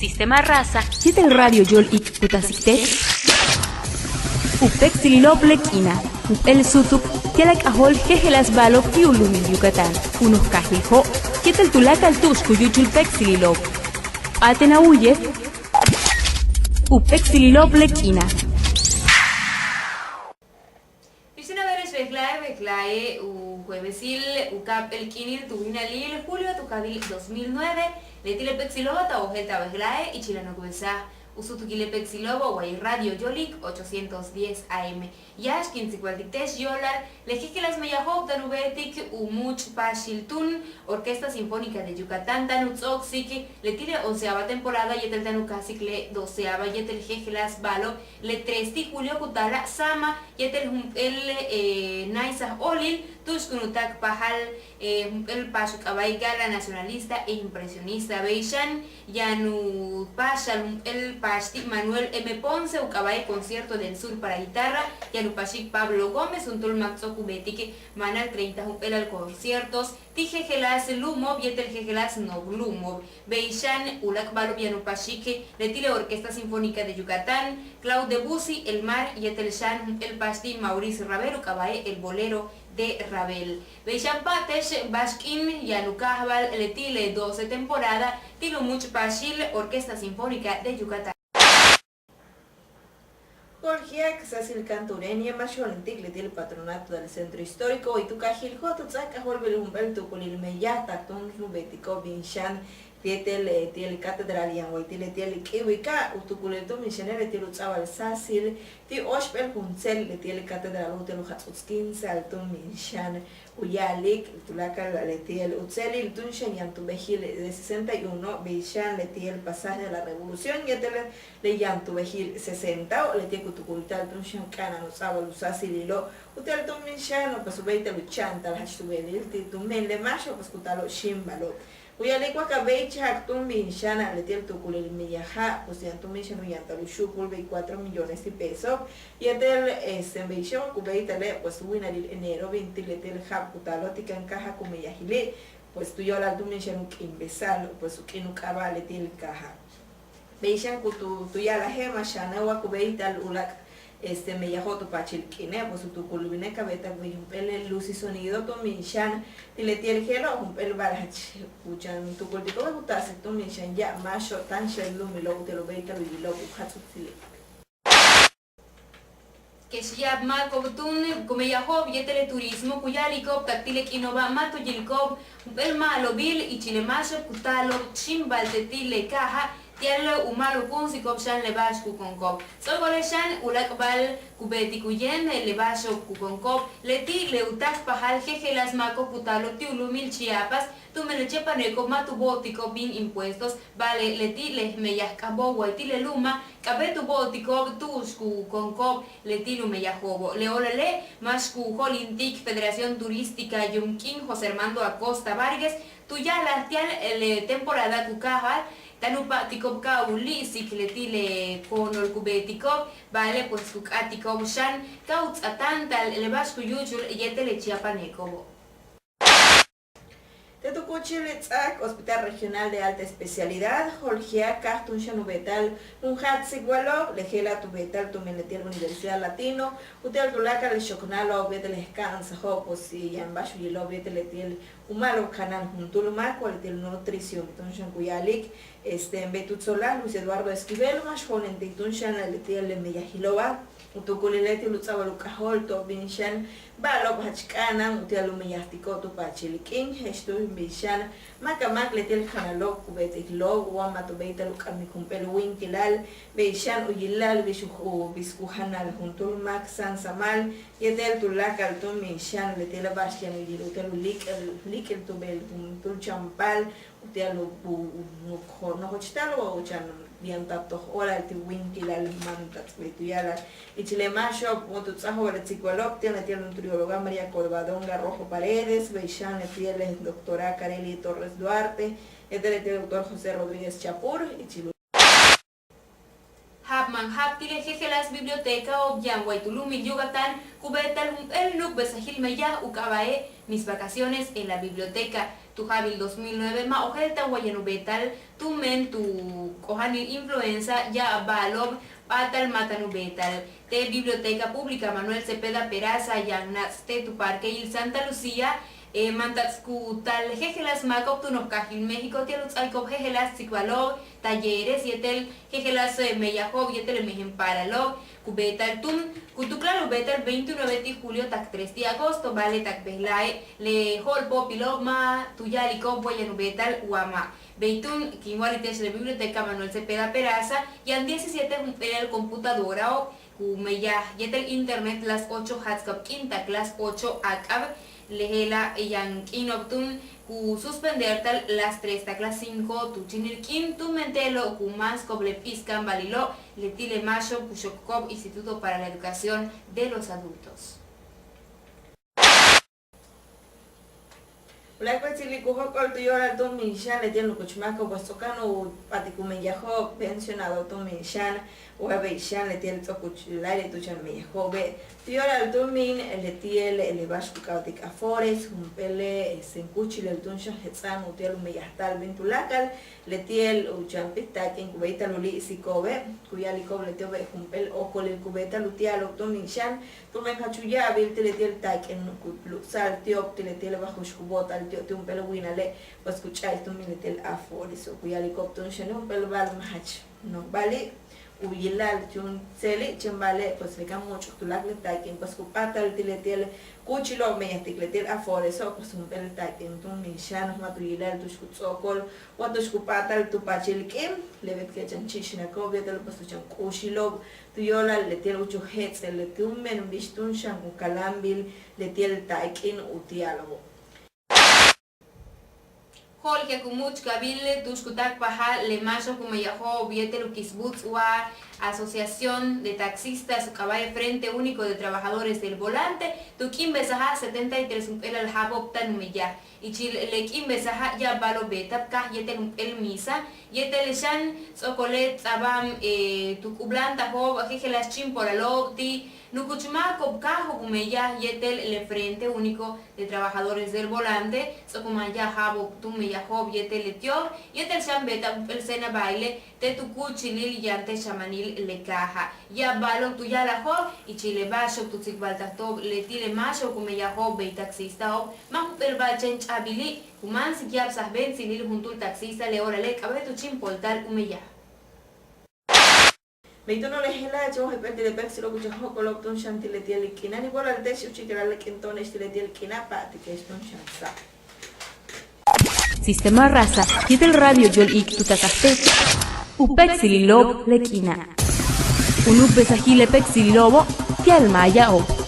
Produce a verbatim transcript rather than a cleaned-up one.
Sistema Rasa yéetel Radio Yóol Iik' ku taasik teech u péektsililo'ob le k'iina', jump'éel súutuk ti'al a k'ajóol jejeláas ba'alo'ob ti' u lu'umil Yucatán, u noj kaajil Jo' yéetel tuláakal tu'ux ku yúuchul péektsililo'ob. P'áaten a wu'uye' u péektsililo'ob le k'iina'. Bix a beele'ex bejla'e', bejla'e' u juevesil u ka'ap'éel k'iinil tu winalil julio tu ja'abil dos mil nueve, leti' le péektsilo'oba' ta wojéelt a bejla'e' ichil a nojkbesaj u súutukil le péektsilo'oba' way Radio Yóol Iik' ochocientos diez A M. Yáax kin tsikbaltik te'ex yo'olal le jejeláas meyajo'ob táan u beetik u múuch' paaxil túun Orquesta Sinfónica de Yucatán táan u ts'o'oksik leti' le onceava temporada yéetel táan u káajsik le doceava yéetel jejeláas ba'alo'ob. Le tres ti' julio ku taala' sáama yéetel jump'éel náaysaj óolil tu'ux kun u táakpajal jump'éel paax u k'aaba'e' Gala Nacionalista e Impresionista. Bey xan yaan u páaxal jump'éel paax ti' Manuel M. Ponce u k'aaba'e' Concierto del Sur para guitarra, yaan u paaxik Pablo Gómez, juntúul máak ts'o'ok u beetik máanal treinta jump'éelal conciertos ti' jejeláas lu'umo'ob yéetel jejeláas nook lu'umo'ob. Bey xan uláak' ba'alo'ob yaan u paaxik leti' le Orquesta Sinfónica de Yucatán, Claude Debussy, El Mar, yéetel xan jump'éel paax ti' Maurice Ravel u k'aaba'e' El Bolero de Ravel. Bey xan pa'ate'ex ba'ax k'iin yaan u káajbal leti' le doce temporada ti' le u múuch' paaxil Orquesta Sinfónica de Yucatán. Jo'oljeak sáasil cantoreña, máax jo'oltik leti' le Patronato del Centro Histórico way tu kaajil Jo' tu ts'áaj k'ajóoltbil jump'éel tuukulil meyaj tak túun u beetiko'ob bin xan yéetel ti' le catedral yaan way ti' leti' le k'iiwika', u tuukulil túun bin xane' leti' le u ts'a'abal sáasil ti' óoxp'éel juntséel leti' le catedral uti'al u jats'uts kíimsa'al túun bin xan u ya'alik tuláakal leti' le utselil túun xan yaan tu bejil de sesenta y uno, bey xan leti' le pasaje de la revolución yéetel le yaan tu bejil sesentao', leti' ku tukulta'al túun xan k'a'ana'an u ts'a'abal u sáasililo'ob uti'al túun bin xan pues u béeytal u cha'anta'al jach tu beelil ti' tumen le máaxo'ob pues ku taalo'ob xíimbalo'ob. Ku ya'alik wa ka béeychajak túun bin xan leti' le tuukulil meyaja' pues yaan túun bin xan u yantal u xu'upul bey cuatro millones ti' pesos yéetel este bey xan wa ku béeytale' pues u winalil enero bin ti' leti' le ja'ab ku taalo'ob ti' kan káajal ku meyajili', pues tu yo'olal túun bin xan u k'iimbesa'al pues u k'iin u k'aaba' leti' le kaaja'. Bey xan ku tu tu ya'alaje' ma' xane' wa ku béeytal uláak' este meyajo'ob tu paachil k'iine' pues u tuukul bine' ka beetik bey jump'éel luz y sonido túun bin xan ti' leti' le je'elo' jump'éel ba'al jach ku chan tukultiko'ob ku taasik túun bin xan ya'ab máaxo'ob táanxel lu'umilo'ob uti'al u béeytal u yilo'ob u jats'utsili'. Kex ya'ab máako'ob túun ku meyajo'ob yéetel le turismo ku ya'aliko'ob tak ti' le k'iino'oba' ma' tu yiliko'ob jump'éel ma'alobil ichil le máaxo'ob ku taalo'ob xíimbal te' ti' le kaaja' ti'al u ma'alobkúunsiko'ob xan le ba'ax ku konko'ob. Ts'o'okole' xan uláak' ba'al ku beetik u yéemel le ba'axo'ob ku konko'ob leti' le u táakpajal jejeláas máako'ob ku taalo'ob ti' u lu'umil Chiapas tumen le chiapaneco'ob ma' tu bo'otiko'ob bin impuestos, ba'ale' leti' le meyaj k'abo'ob way ti' le lu'uma' k'a'abéet u bo'otiko'ob tu'ux ku konko'ob leti' le u meyajo'obo'. Le o'olale' máax ku jo'olintik Federación Turística yuum k'iin José Armando Acosta Vargas tu ya'alaj ti'al le temporada ku káajal táan u pa'atiko'ob ka u líi'sik leti' le koonol ku beetiko'ob, ba'ale' pues ku k'áatiko'ob xan ka u ts'aatáanta'al le ba'ax ku yúuchul yéetel le chiapaneco'obo'. Te' tu kúuchil ts'áak Hospital Regional de Alta Especialidad jo'oljeak káaj túun xan u beeta'al jun ja'at tsikbalo'ob le je'ela' tu beeta'al tumen leti' le Universidad Latino uti'al tuláakal le xoknáalo'ob yéetel le ka'ansajo'ob pues yaan ba'ax u yilo'ob yéetel leti' le u ma'alobkanal juntúul máak wa leti' le nutrición túun xan ku ya'alik este bey tu tsolal Luis Eduardo Esquivel máax jo'olintik túun xan leti' le meyajilo'oba'. U tuukulile' ti'al u ts'a'abal u k'ajóolto'ob bin xan ba'alo'ob jach k'a'ana'an uti'al u meyajtiko'ob tu paachil k'iin je'ex túun bin xan máax ka máak leti' le janalo'ob ku beetik loob wa ma' tu béeytal u k'amik jump'éel wíinkilal bey xan u yila'al bix u bix ku janal juntúul máak sáansamal yéetel tuláakal túun bin xan leti' le ba'ax yaan u yil uti'al u líik'il líik'il tu beel juntúul chan paal uti'al u u u nojochtal wa u chan yantal toj óolal ti' wíinkilal mantats' bey tu ya'alal. Ichil le máaxo'ob wa tu ts'áajo'ob le tsikbalo'ob ti'al leti' le nutrióloga María Covadonga Rojo Paredes bey xan leti' le doctora Carely Torres Duarte yéetel leti' le doctor José Rodríguez Chapur ichil u Ja'ab Yaan ja'ab ti' le jejeláas bibliotecao' yaan way tu lu'umil Yucatán ku beeta'al jump'éel nu'ukbesajil meyaj u k'aaba'e' Mis vacaciones en la biblioteca. Tu ja'abil dos mil nueve ma' ojéelta'an wa yaan u beeta'al tumen tu k'oja'anil influenza ya'ab ba'alo'ob p'áatal máatan u beeta'al. Te' Biblioteca Pública Manuel Cepeda Peraza yaan naats' te' tu parqueil Santa Lucía, mantats' ku taal jejeláas máako'ob tu noj kaajil México ti'al u ts'áaiko'ob jejeláas tsikbalo'ob, talleres yéetel jejeláas meyajo'ob yéetel mejen paalalo'ob. Ku beeta'al túun ku tukla'al u beeta'al veintinueve ti' julio tak tres ti' agosto, ba'ale' tak bejla'e' le jo'olpóopilo'ob ma' tu ya'aliko'ob wa yaan u beeta'al wa ma'. Bey túun kin wa'alik te'ex le Biblioteca Manuel Cepeda Peraza yaan diecisiete jump'éelal computadorao'ob ku meyaj yéetel internet las ocho jaatskab k'iin tak las ocho áak'ab. Le je'ela' yaan k'iino'ob túun ku suspenderta'al las tres tak las cinco tu chíinil k'iin tumen te'elo' ku máansko'ob le p'is kaambalilo'ob leti' le máaxo'ob ku xokoko'ob Instituto para la Educación de los Adultos. U láak' péetsilil ku jóok'ol tu yo'olal túun bin xan leti' le nukuch máako'ob pues ts'o'oka'an u p'atik u meyajo'ob pensionado túun bin xan wa bey xan leti' le ts'o'ok u láayli' tu chan meyajo'obe'. Tu yo'olal túun bin leti' le ba'ax ku k'aaba'tik Afores jump'éel le seen kúuchilil túun xan jets'a'an uti'al u meyajta'al bin tuláakal leti' le u chan p'íit taak'in ku béeytal u líi'siko'obe'. Ku ya'aliko'ob leti'obe' jump'éel ookolil ku beeta'al uti'alo'ob túun bin xan tumen jach u ya'abil ti' leti' le taak'in ku lu'sa'al ti'ob ti' leti' le bajux ku bo'ota'al ti'ob ti' jump'éel winale' pues ku ch'a'ik túun bin leti' le Afores. Ku ya'aliko'ob túun xane' jump'éel ba'al ma' jach nojbali' u yila'al ti' u tséeli' chéen ba'ale' pues le ka múuch'uk tuláakal le taak'in pues ku p'áatal ti' leti' le kúuchilo'ob meyajtik leti' le Aforeso' pues jump'éel taak'in túun bin xan ma' tu yila'al tu'ux ku ts'o'okol wa tu'ux ku p'áatal tu paachil k'iin le beetike' chan chi'ichnako'ob yéetel pues tu chan k'uuxilo'ob tu yo'olal leti' le úuch u jets'el le tumen bix túun xan u kaláanbil leti' le taak'in uti'alo'obo'. Jo'olje'e' ku múuch'kabil tu'ux ku táakpajal le máaxo'ob ku meyajo'ob yéetel u kisbuts' wa Asociación de Taxistas u k'aaba'e' Frente Único de Trabajadores del Volante tu k'iimbesajal setenta y tres jump'éelal ja'abo'ob táan u meyaj. Ichil le k'iimbesaja' ya'ab ba'alo'ob beeta'ab káaj yéetel jump'éel misa yéetel xan ts'o'okole' ts'a'aba'an tu k'ubláantajo'ob jejeláas chíimpolalo'ob ti' nukuch máako'ob káajo'ob u meyaj yéetel le Frente Único de Trabajadores del Volante ts'o'ok u mayaj ja'abo'ob tu meyajo'ob yéetel leti'ob yéetel xan beeta'ab jump'éel cena baile te' tu kúuchilil yaan te' xamanil le kaaja'. Ya'ab ba'alo'ob tu ya'alajo'ob ichil le ba'axo'ob tu tsikbaltajo'ob leti' le máaxo'ob ku meyajo'ob bey taxistao'ob ma' jump'éel ba'al chéen ch'a'abili' ku máansik ya'ab sajbe'entsilil juntúul taxista le o'olale' k'a'abéet u chíimpolta'al u meyaj. Bey túuno' le je'ela' chéen wa jayp'éel ti' le péektsilo'ob ku chan jóok'olo'ob túun xan ti' leti' le k'iina' níib óolal te'ex u chíik'alal le k'iinto'one'ex ti' leti' le k'iina' pa'atike'ex túun xan sa'. Sistema Rasa yéetel Radio Yóol Iik' tu taasaj te'ex u péektsililo'ob le k'iina'. U nu'ukbesajil le péektsililo'obo' ti'al maaya'ob.